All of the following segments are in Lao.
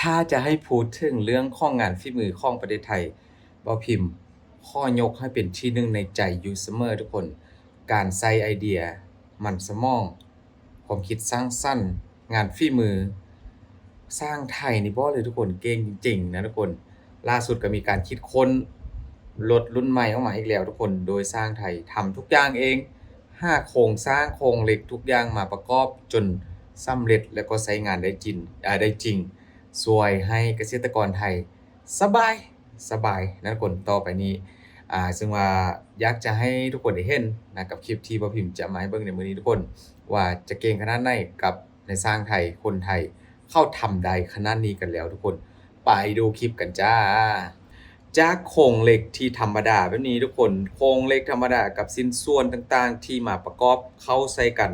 ຖ້າຈະໃຫ້ພູດເຖິງເລື່ອງຂອງງານຝີມືຂອງປະເທດໄທ, ບ່າວພິມຂໍຍົກໃຫ້ເປັນທີໜຶ່ງໃນໃຈຢູ່ສະເໝີທຸກຄົນ. ການໃຊ້ໄອເດຍ, ໝັ້ນສະໝອງ, ຄວາມຄິດສ້າງສັນ, ງານຝີມື, ຊ່າງໄທນີ້ບອກເລີຍທຸກຄົນ, ເກັ່ງຈິງໆນະທຸກຄົນ. ລ່າສຸດກໍມີການຄິດຄົ້ນລົດລຸ້ນໃໝ່ອອກມາອີກແລ້ວທຸກຄົນ, ໂດຍຊ່າງໄທທຳທຸກຢ່າງເອງ, ຫາໂຄງສ້າງໂຄງເຫຼັກທຸກຢ່າງມາປະກອບຈົນສຳເລັດ ແລ້ວກໍໃຊ້ງານໄດ້ຈິງ, ເອີ, ໄດ້ຈິງ, ຊ່ວຍໃຫ້ກະເສດຕະກອນໄທສະບາຍ, ສະບາຍນະທຸກຄົນ. ຕໍ່ໄປນີ້, ອ່າ, ເຊິ່ງວ່າຢາກຈະໃຫ້ທຸກຄົນໄດ້ເຫັນນະ, ກັບຄລິບທີ່ບ່າວພິມຈະມາໃຫ້ເບິ່ງໃນມື້ນີ້ທຸກຄົນ, ວ່າຈະເກັ່ງຂະໜາດໃດກັບນາຍຊ່າງໄທ, ຄົນໄທເຂົາທຳໄດ້ຂະໜາດນີ້ກັນແລ້ວທຸກຄົນ. ໄປດູຄລິບກັນຈ້າ. ຈາກໂຄງເຫຼັກທີ່ທຳມະດາແບບນີ້ທຸກຄົນ, ໂຄງເຫຼັກທຳມະດາກັບຊິ້ນສ່ວນຕ່າງໆທີ່ມາປະກອບເຂົ້າໃສ່ກັນ,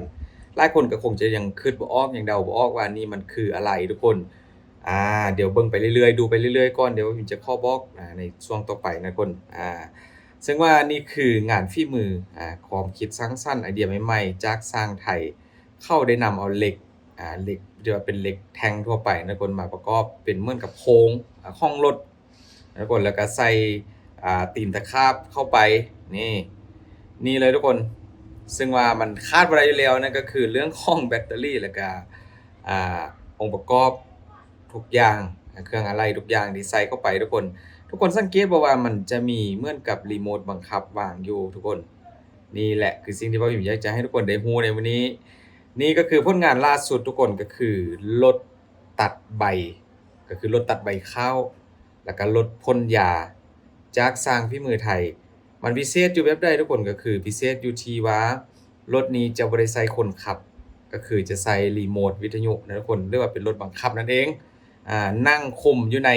ຫຼາຍຄົນກໍຄົງຈະຍັງຄິດບໍ່ອອກ, ຍັງເດົາບໍ່ອອກວ່ານີ້ມັນຄືອະໄລທຸກຄົນ. ອ່າ, ດຽວເບິ່ງໄປເລື້ອຍໆ, ດູໄປເລື້ອຍໆກ່ອນ, ດຽວຈະຂໍບອກ, ອ່າ, ໃນຊ່ວງຕໍ່ໄປນະທຸກຄົນ. ອ່າ, ເຊິ່ງວ່ານີ້ຄືງານຝີມື, ອ່າ, ຄວາມຄິດສ້າງສັນ, ໄອເດຍໃໝ່ໆຈາກຊ່າງໄທ. ເຂົາໄດ້ນຳເອົາເຫຼັກ, ອ່າ, ເຫຼັກທີ່ວ່າເປັນເຫຼັກແທ່ງທົ່ວໄປນະທຸກຄົນ, ມາປະກອບເປັນເໝືອນກັບໂຄງ, ອ່າ, ຂອງລົດນະທຸກຄົນ, ແລ້ວກໍໃສ່, ອ່າ, ຕີນຕະຂາບເຂົ້າໄປ. ນີ້, ນີ້ເລີຍທຸກຄົນ. ເຊິ່ງວ່າມັນຂາດບໍ່ໄດ້ຢູ່ແລ້ວ, ນັ້ນກໍຄືເລື່ອງຂອງແບັດເຕີຣີ ແລ້ວກໍ, ອ່າ, ອົງປະກອບທຸກຢ່າງ, ເຄື່ອງອາໄຫຼ່ທຸກຢ່າງທີ່ໃສ່ເຂົ້າໄປທຸກຄົນ. ທຸກຄົນສັງເກດບໍ່ວ່າມັນຈະມີເໝືອນກັບຣີໂມດບັງຄັບວາງຢູ່ທຸກຄົນ? ນີ້ແຫຼະຄືສິ່ງທີ່ບ່າວພິມຢາກຈະໃຫ້ທຸກຄົນໄດ້ຮູ້ໃນມື້ນີ້. ນີ້ກໍຄືຜົນງານລ່າສຸດທຸກຄົນ, ກໍຄືລົດຕັດໃບ, ກໍຄືລົດຕັດໃບຂ້າວ ແລ້ວກໍລົດພົ່ນຢາຈາກຊ່າງຝີມືໄທ. ມັນພິເສດຢູ່ແບບໃດທຸກຄົນ? ກໍຄືພິເສດຢູ່ທີ່ວ່າລົດນີ້ຈະບໍ່ໄດ້ໃສ່ຄົນຂັບ, ກໍຄືຈະໃສ່ຣີໂມດວິທະຍຸນະທຸກຄົນ, ຫຼືວ່າເປັນລົດບັງຄັບນັ້ນເອງ. ອ່າ, ນັ່ງຄຸມຢູ່ໃນ,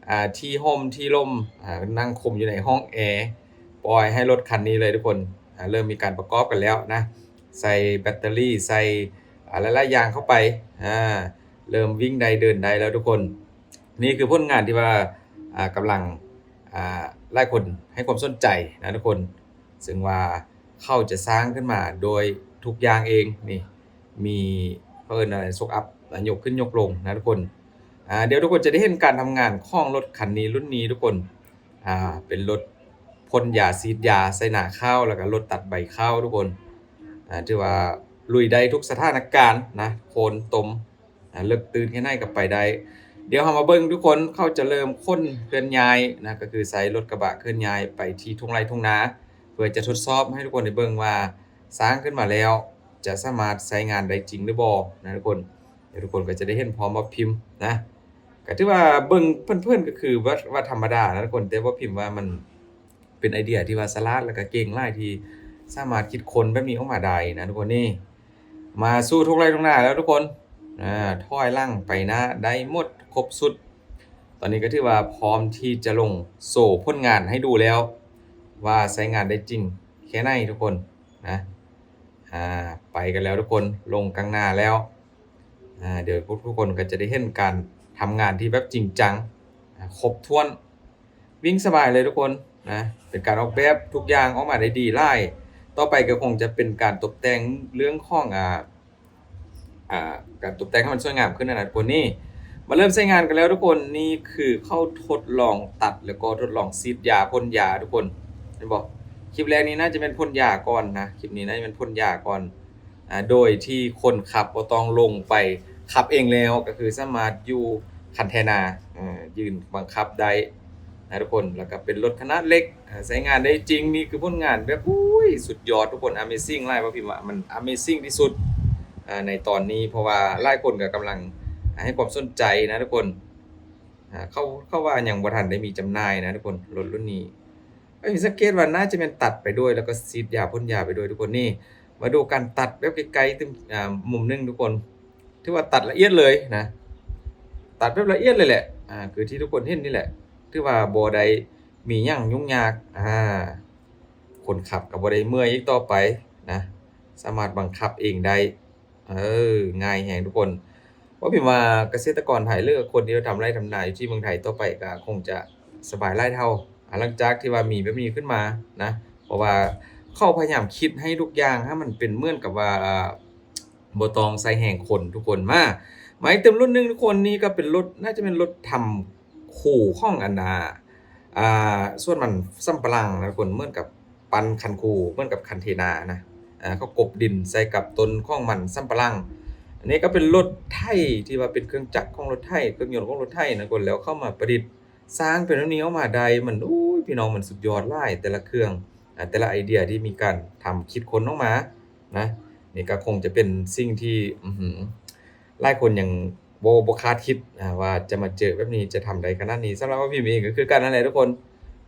ອ່າ, ທີ່ຮົ່ມທີ່ລົມ, ອ່າ, ນັ່ງຄຸມຢູ່ໃນຫ້ອງແອ, ປ່ອຍໃຫ້ລົດຄັນນີ້ເລີຍທຸກຄົນ. ອ່າ, ເລີ່ມມີການປະກອບກັນແລ້ວນະ, ໃສ່ແບັດເຕີຣີ, ໃສ່, ອ່າ, ຫຼາຍໆຢ່າງເຂົ້າໄປ. ອ່າ, ເລີ່ມວິ່ງໄດ້ເດີນໄດ້ແລ້ວທຸກຄົນ. ນີ້ຄືຜົນງານທີ່ວ່າ, ອ່າ, ກຳລັງ, ອ່າ, ຫຼາຍຄົນໃຫ້ຄວາມສົນໃຈນະທຸກຄົນ. ເຊິ່ງວ່າເຂົາຈະສ້າງຂຶ້ນມາໂດຍທຸກຢ່າງເອງ. ນີ້ມີ, ເຂົາເອີ້ນວ່າ ຊອກອັບ, ຍົກຂຶ້ນຍົກລົງນະທຸກຄົນ. ອ່າ, ດຽວທຸກຄົນຈະໄດ້ເຫັນການທຳງານຂອງລົດຄັນນີ້, ລຸ້ນນີ້ທຸກຄົນ. ອ່າ, ເປັນລົດພົ່ນຢາ, ສີດຢາໃສ່ນາຂ້າວ, ແລ້ວກໍລົດຕັດໃບຂ້າວທຸກຄົນ. ອ່າ, ຖືວ່າລຸຍໄດ້ທຸກສະຖານະການນະ, ໂຄນຕົມ, ອ່າ, ເລິກຕື້ນແຄ່ໃດກໍໄປໄດ້. ດຽວເຮົາມາເບິ່ງທຸກຄົນ, ເຂົາຈະເລີ່ມຂົນເຄື່ອນຍ້າຍນະ, ກໍຄືໃຊ້ລົດກະບະເຄື່ອນຍ້າຍໄປທີ່ທົ່ງໄຮ່ທົ່ງນາ, ເພື່ອຈະທົດສອບໃຫ້ທຸກຄົນໄດ້ເບິ່ງວ່າສ້າງຂຶ້ນມາແລ້ວຈະສາມາດໃຊ້ງານໄດ້ຈິງຫຼືບໍ່ນະທຸກຄົນ. ດຽວທຸກຄົນກໍຈະໄດ້ເຫັນພ້ອມກັບພິມນະ. ກໍຖືວ່າເບິ່ງເຜິ້ນໆກໍຄືວ່າ, ວ່າທຳມະດານະທຸກຄົນ, ແຕ່ວ່າພິມວ່າມັນເປັນໄອເດຍທີ່ວ່າສະຫຼາດ ແລ້ວກໍເກັ່ງຫຼາຍ ທີ່ສາມາດຄິດຄົ້ນແບບນີ້ອອກມາໄດ້ນະທຸກຄົນ. ນີ້ ມາສູ່ທົ່ງໄຮ່ທົ່ງນາແລ້ວທຸກຄົນ. ອ່າ, ຖອຍຫຼັງໄປໜ້າໄດ້ໝົດຄົບຊຸດ. ຕອນນີ້ກໍຖືວ່າພ້ອມທີ່ຈະລົງໂຊຜົນງານໃຫ້ດູແລ້ວ ວ່າໃຊ້ງານໄດ້ຈິງແຄ່ໃດທຸກຄົນນະ. ອ່າ, ໄປກັນແລ້ວທຸກຄົນ, ລົງກາງໜ້າແລ້ວ. ອ່າ, ດຽວພວກທຸກຄົນກໍຈະໄດ້ເຫັນການທຳງານທີ່ແບບຈິງຈັງ, ອ່າ, ຄົບຖ້ວນ. ວິ່ງສະບາຍເລີຍທຸກຄົນນະ, ເປັນການອອກແບບທຸກຢ່າງອອກມາໄດ້ດີຫຼາຍ. ຕໍ່ໄປກໍຄົງຈະເປັນການຕົບແຕ່ງເລື່ອງຂອງ, ອ່າ, ອ່າ, ການຕົບແຕ່ງໃຫ້ມັນສວຍງາມຂຶ້ນນະທຸກຄົນ. ນີ້ ມາເລີ່ມໃຊ້ງານກັນແລ້ວທຸກຄົນ. ນີ້ຄືເຂົາທົດລອງຕັດ ແລ້ວກໍທົດລອງສີດຢາ, ພົ່ນຢາທຸກຄົນ. ເຫັນບໍ່? ຄລິບແລກນີ້ໜ້າຈະແມ່ນພົ່ນຢາກ່ອນນະ, ຄລິບນີ້ໜ້າຈະແມ່ນພົ່ນຢາກ່ອນ. ອ່າ, ໂດຍທີ່ຄົນຂັບບໍ່ຕ້ອງລົງໄປຂັບເອງແລ້ວ, ກໍຄືສາມາດຢູ່ຄັນແທນາ, ເອີ, ຢືນບັງຄັບໄດ້ນະທຸກຄົນ. ແລ້ວກໍເປັນລົດຂະໜາດເລັກ, ອ່າ, ໃຊ້ງານໄດ້ຈິງ. ນີ້ຄືຜົນງານແບບ, ໂອ້ຍ, ສຸດຍອດທຸກຄົນ, ອາເມຊິງຫຼາຍ. ບ່າວພິມວ່າມັນອາເມຊິງທີ່ສຸດ, ອ່າ, ໃນຕອນນີ້, ເພາະວ່າຫຼາຍຄົນກໍກຳລັງໃຫ້ຄວາມສົນໃຈນະທຸກຄົນ. ອ່າ, ເຂົາ, ເຂົາວ່າຍັງບໍ່ທັນໄດ້ມີຈຳໜ່າຍນະທຸກຄົນ, ລົດລຸ້ນນີ້. ເອີ, ສັງເກດວ່າໜ້າຈະແມ່ນຕັດໄປດ້ວຍ ແລ້ວກໍສີດຢາ, ພົ່ນຢາໄປດ້ວຍທຸກຄົນ. ນີ້ ມາດູການຕັດແບບໃກ້ໆ, ອ່າ, ມຸມໜຶ່ງທຸກຄົນ. ຖືວ່າຕັດລະອຽດເລີຍນະ, ຕັດແບບລະອຽດເລີຍແຫຼະ. ອ່າ, ຄືທີ່ທຸກຄົນເຫັນນີ້ແຫຼະ. ຖືວ່າບໍ່ໄດ້ມີຫຍັງຫຍຸ້ງຍາກ. ອ່າ, ຄົນຂັບກໍບໍ່ໄດ້ເມື່ອຍອີກຕໍ່ໄປນະ, ສາມາດບັງຄັບເອງໄດ້. ເອີ, ງ່າຍແຮງທຸກຄົນ. ບໍ່ພິມວ່າກະເສດຕະກອນໄທ ຫຼືຄົນທີ່ວ່າທຳໄຮ່ທຳນາຢູ່ທີ່ເມືອງໄທຕໍ່ໄປກໍຄົງຈະສະບາຍຫຼາຍເທົ່າ, ອ່າ, ຫຼັງຈາກທີ່ວ່າມີແບບນີ້ຂຶ້ນມານະ. ເພາະວ່າເຂົາພະຍາຍາມຄິດໃຫ້ທຸກຢ່າງໃຫ້ມັນເປັນເໝືອນກັບວ່າ, ບໍ່ຕ້ອງໃຊ້ແຮງຄົນທຸກຄົນ. ມາ, ມາອີກຕື່ມລຸ້ນໜຶ່ງທຸກຄົນ ນີ້ກໍເປັນລົດ ໜ້າຈະເປັນລົດທຳຄູ່ຂອງອັນ ອ່າ ອ່າ ສວນມັນສຳປະຫຼັງນະທຸກຄົນ ເໝືອນກັບປັ່ນຄັນຄູ່ ເໝືອນກັບຄັນເທນານະ ອ່າ ເຂົາກົບດິນໃສ່ກັບຕົ້ນຂອງມັນສຳປະຫຼັງ. ອັນນີ້ກໍເປັນລົດໄຖທີ່ວ່າເປັນເຄື່ອງຈັກຂອງລົດໄຖ ເຄື່ອງຍົນຂອງລົດໄຖນະທຸກຄົນ ແລ້ວເຂົາມາປະດິດ ສ້າງເປັນແນວນີ້ອອກມາໄດ້ ມັນ ໂອ້ຍ ພີ່ນ້ອງ ມັນສຸດຍອດຫຼາຍ ແຕ່ລະເຄື່ອງ ອ່າ ແຕ່ລະໄອເດຍທີ່ມີການທຳຄິດຄົ້ນອອກມານະ. ນີ້ກໍຄົງຈະເປັນສິ່ງທີ່ ອືຫື ຫຼາຍຄົນຍັງບໍ່ ບໍ່ຄາດຄິດ ອ່າ ວ່າຈະມາເຈີແບບນີ້ ຈະທຳໄດ້ຂະໜາດນີ້. ສຳລັບວ່າພິມເອງກໍຄືກັນນັ້ນແຫຼະທຸກຄົນ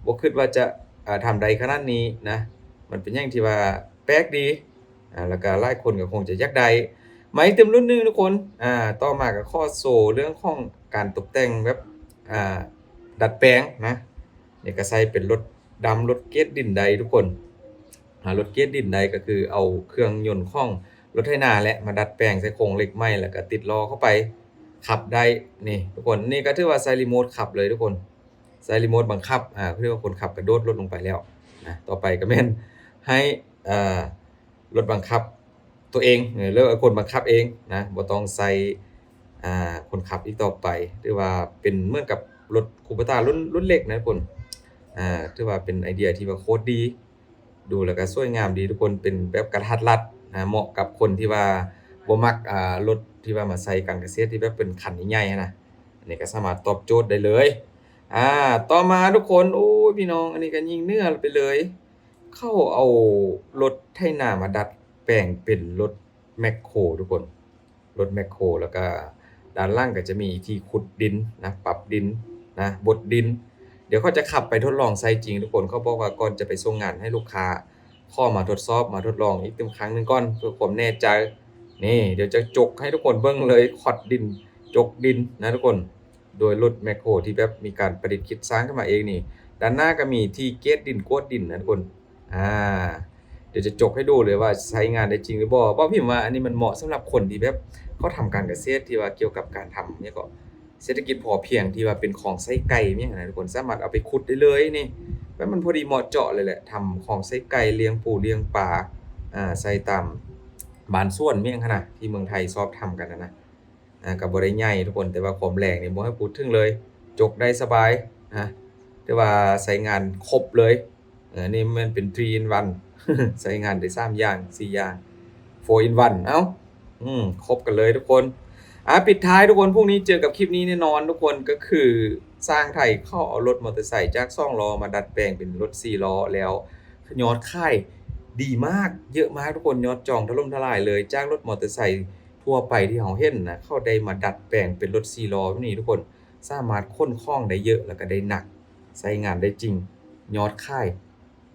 ບໍ່ຄິດວ່າຈະ ອ່າ ທຳໄດ້ຂະໜາດນີ້ນະ. ມັນເປັນຫຍັງທີ່ວ່າແປກດີ ອ່າ ແລ້ວກໍຫຼາຍຄົນກໍຄົງຈະຢາກໄດ້. ມາອີກຕື່ມລຸ້ນໜຶ່ງທຸກຄົນ ອ່າ ຕໍ່ມາກໍຂໍໂຊເລື່ອງຂອງການຕົບແຕ່ງແບບ ອ່າ ດັດແປງນະ. ນີ້ກໍໃຊ້ເປັນລົດດຳ ລົດເກດດິນໄດ້ທຸກຄົນ ອ່າ ລົດເກດດິນໄດ້ ກໍຄືເອົາເຄື່ອງຍົນຂອງລົດໄຖນາແຫຼະ ມາດັດແປງໃສ່ໂຄງເຫຼັກໃໝ່ ແລ້ວກໍຕິດລໍ້ເຂົ້າໄປ ຂັບໄດ້. ນີ້ທຸກຄົນ ນີ້ກໍຖືວ່າໃຊ້ຣີໂມດຂັບເລີຍທຸກຄົນ ໃຊ້ຣີໂມດບັງຄັບ ອ່າ ຄືວ່າຄົນຂັບກະໂດດລົດລົງໄປແລ້ວນະ. ຕໍ່ໄປກໍແມ່ນໃຫ້ ເອີ່ ລົດບັງຄັບຕົວເອງ ເອີ ຫຼືຄົນບັງຄັບເອງນະ ບໍ່ຕ້ອງໃຊ້ ອ່າ ຄົນຂັບອີກຕໍ່ໄປ. ຖືວ່າເປັນເໝືອນກັບລົດຄູເປີສຕາລຸ້ນ ລຸ້ນເລັກນະທຸກຄົນ ອ່າ ຖືວ່າເປັນໄອເດຍທີ່ວ່າໂຄດດີ ດູແລ້ວກໍສວຍງາມດີທຸກຄົນ ເປັນແບບກະທັດລັດນະ ເໝາະກັບຄົນທີ່ວ່າບໍ່ມັກ ອ່າ ລົດທີ່ວ່າມາໃຊ້ການກະເສດທີ່ແບບເປັນຄັນໃຫຍ່ໆນະ. ອັນນີ້ກໍສາມາດຕອບໂຈດໄດ້ເລີຍ. ອ່າ ຕໍ່ມາທຸກຄົນ ໂອ້ຍ ພີ່ນ້ອງ ອັນນີ້ກໍຍິ່ງເໜືອໄປເລີຍ ເຂົາເອົາລົດໄຖນາມາດັດແປງເປັນລົດແມັກໂຄທຸກຄົນ ລົດແມັກໂຄ ແລ້ວກໍດ້ານຫຼັງກໍຈະມີທີ່ຂຸດດິນນະ ປັບດິນນະ ບົດດິນ. ດຽວເຂົາຈະຂັບໄປທົດລອງໃຊ້ຈິງທຸກຄົນ ເຂົາບອກວ່າກ່ອນຈະໄປສົ່ງງານໃຫ້ລູກຄ້າ ຂໍມາທົດສອບ ມາທົດລອງອີກຕື່ມຄັ້ງໜຶ່ງກ່ອນ ເພື່ອຄວາມແນ່ໃຈ. ນີ້ ດຽວຈະຈົກໃຫ້ທຸກຄົນເບິ່ງເລີຍ ຂອດດິນ ຈົກດິນນະທຸກຄົນ ໂດຍລົດແມັກໂຄທີ່ແບບມີການປະດິດຄິດສ້າງຂຶ້ນມາເອງນີ້. ດ້ານໜ້າກໍມີທີ່ເກດດິນ ກວດດິນນະທຸກຄົນ ອ່າ ດຽວຈະຈົກໃຫ້ດູເລີຍວ່າໃຊ້ງານໄດ້ຈິງຫຼືບໍ່. ເວົ້າພິມວ່າອັນນີ້ມັນເໝາະສຳລັບຄົນທີ່ແບບເຂົາທຳການກະເສດທີ່ວ່າກ່ຽວກັບການທຳ ຫຍັງເກາະ ເສດຖະກິດພໍພຽງ ທີ່ວ່າເປັນຂອງໃຊ້ໄກ່ແມ່ນຫຍັງນະທຸກຄົນ ສາມາດເອົາໄປຂຸດໄດ້ເລີຍນີ້. ແບບມັນພໍດີເໝາະເຈາະເລີຍແຫຼະ ທຳຂອງໃຊ້ໄກ່ ລ້ຽງປູລ້ຽງປາ ອ່າ ໃສ່ຕາມບ້ານສວນແມ່ນຫຍັງຫັ້ນນະ ທີ່ເມືອງໄທຊອບທຳກັນຫັ້ນນະ. ອ່າ ກໍບໍ່ໄດ້ໃຫຍ່ທຸກຄົນ ແຕ່ວ່າຄວາມແຮງນີ້ບໍ່ໃຫ້ພູດເຖິງເລີຍ ຈົກໄດ້ສະບາຍນະ ຖືວ່າໃຊ້ງານຄົບເລີຍ. ເອີ ນີ້ແມ່ນເປັນ three in one ໃຊ້ງານໄດ້ສາມຢ່າງ ສີ່ຢ່າງ four in one ເອົ້າ ອືມ ຄົບກັນເລີຍທຸກຄົນ. ອ່າ ປິດທ້າຍທຸກຄົນ ພວກນີ້ເຈີກັບຄລິບນີ້ແນ່ນອນທຸກຄົນ ກໍຄືຊ່າງໄທເຂົາເອົາລົດມໍເຕີໄຊຈາກສອງລໍ້ມາດັດແປງເປັນລົດສີ່ລໍ້ ແລ້ວຍອດຂາຍດີມາກ ເຍອະມາກທຸກຄົນ ຍອດຈອງຖະຫຼົ່ມທະລາຍເລີຍ ຈາກລົດມໍເຕີໄຊ ທົ່ວໄປທີ່ເຮົາເຫັນນະ ເຂົາໄດ້ມາດັດແປງເປັນລົດສີ່ລໍ້ແບບນີ້ທຸກຄົນ ສາມາດຂົນຂອງໄດ້ເຍອະ ແລ້ວກໍໄດ້ໜັກ ໃຊ້ງານໄດ້ຈິງ ຍອດຂາຍ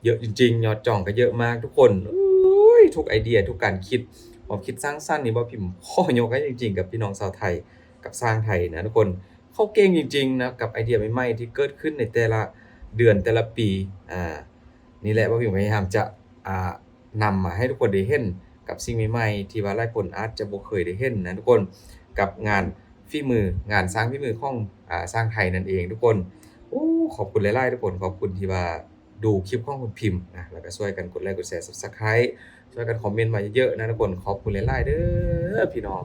ເຍອະຈິງໆ ຍອດຈອງກໍເຍອະມາກທຸກຄົນ. ໂອ້ຍ ທຸກໄອເດຍ ທຸກການຄິດ ຄວາມຄິດສ້າງສັນນີ້ ບ່າວພິມຂໍຍົກໃຫ້ຈິງໆ ກັບພີ່ນ້ອງຊາວໄທ ກັບຊ່າງໄທນະທຸກຄົນ ເຂົາເກັ່ງຈິງໆນະ ກັບໄອເດຍໃໝ່ໆທີ່ເກີດຂຶ້ນໃນແຕ່ລະເດືອນ ແຕ່ລະປີ. ອ່າ ນີ້ແຫຼະ ບ່າວພິມພະຍາຍາມຈະ ອ່າ ນຳມາໃຫ້ທຸກຄົນໄດ້ເຫັນກັບສິ່ງໃໝ່ໆ ທີ່ວ່າຫຼາຍຄົນອາດຈະບໍ່ເຄີຍໄດ້ເຫັນນະທຸກຄົນ ກັບງານຝີມື ງານສ້າງຝີມືຂອງ ອ່າ ຊ່າງໄທນັ້ນເອງທຸກຄົນ. ໂອ້ ຂອບຄຸນຫຼາຍໆທຸກຄົນ ຂອບຄຸນທີ່ວ່າດູຄລິບຂອງຄຸນພິມນະ ແລ້ວກໍຊ່ວຍກັນກົດໄລກົດແຊ Subscribe ຊ່ວຍກັນຄອມເມັນມາເຍອະໆນະທຸກຄົນ. ຂອບຄຸນຫຼາຍໆເດີພີ່ນ້ອງ.